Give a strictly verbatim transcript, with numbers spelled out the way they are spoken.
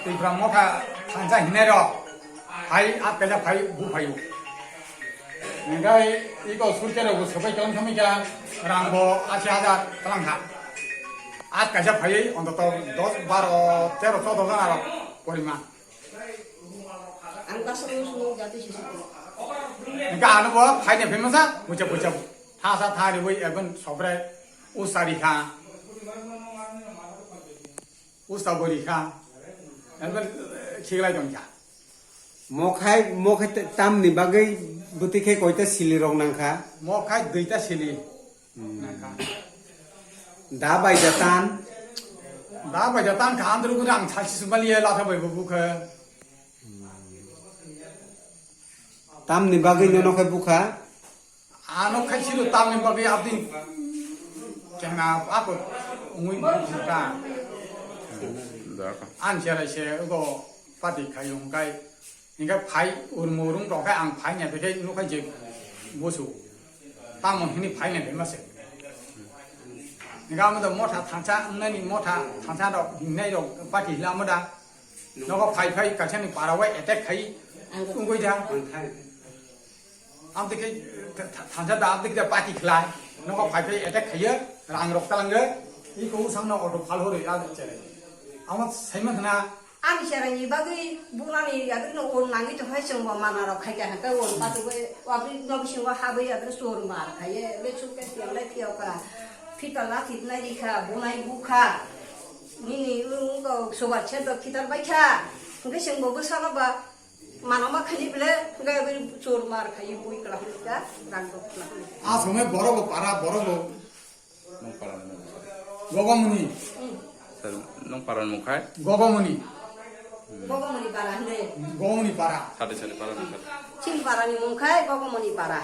Tipra motha thansa hinai rok phai, at kaisa phai bu phaio. Nengkai iko surte rok bu sobai tong thami kha, rang bo ashi hajar tlang kha. At kaisa phai ontoto dos, baro, tero, chodo jona rok poriman. Ang kaisa nung sung jati sisi. Nengka ano bo phai ne phai masa, bucha bucha. Thasa thari bui ebon sobre usari kha. Usta bori kha, ebe khiklai tong kha. Mokhai, mokhai te-, tamni bagwi bwtwi khe koita sili rok nang kha? Mokhai duita sili nang kha. Da bai da tan? Da bai da tan kha, andro guri ang saisi sumali ye latha bai bo bukha. Tamni bagwi nono khe bukha? Ano khaisiro tamni bagwi abdi kena ako ungui bukha. An serai se ugo pati khai ungkai. Inga phai urmo urung rok khai ang phai nya bekai nukai je bosu. Tamo hini phai nya bema se. Inga amo da motha thansa, nani motha thansa rok, hinai rok pati hila amo da. Nogo phai phai kaisa ni para wai attack khai ungui da. Amtwi khe tha-, tha-, thansa da amtwi khe party khlai. Nogo phai phai attack khaiyo, rang rok talangyo. Iko usang no auto phal horo ya chere. Amo saiman khna. Ani cheraini bagwi bunani yadwk no on nangwi tongkhai chwngbo mana rok khaikha hwnkhe on patugwi wabri no bisingo habwi yadwk chor mar khaiye. Be chuk khe tiyang lai tiyok kha. Phita lathi nai rikha, bunai bukha. Nini wng wng sobar chento khitar baikha. Hwnkhe chwngbo bwsano ba Mano ma khani bile, hwnkhe abo chor mar khai bui kla hwnwi ka, rang rok kla hwnwi. A somoi borok bo para, borok bo. Nung para nung. Gogomuni. Hmm. Sir, nung para nung khai? Gogomuni. Gogomuni para hwnwi. Gogomuni para. Sade sade para nung khai. Chini para ni mung khai Gogomuni para.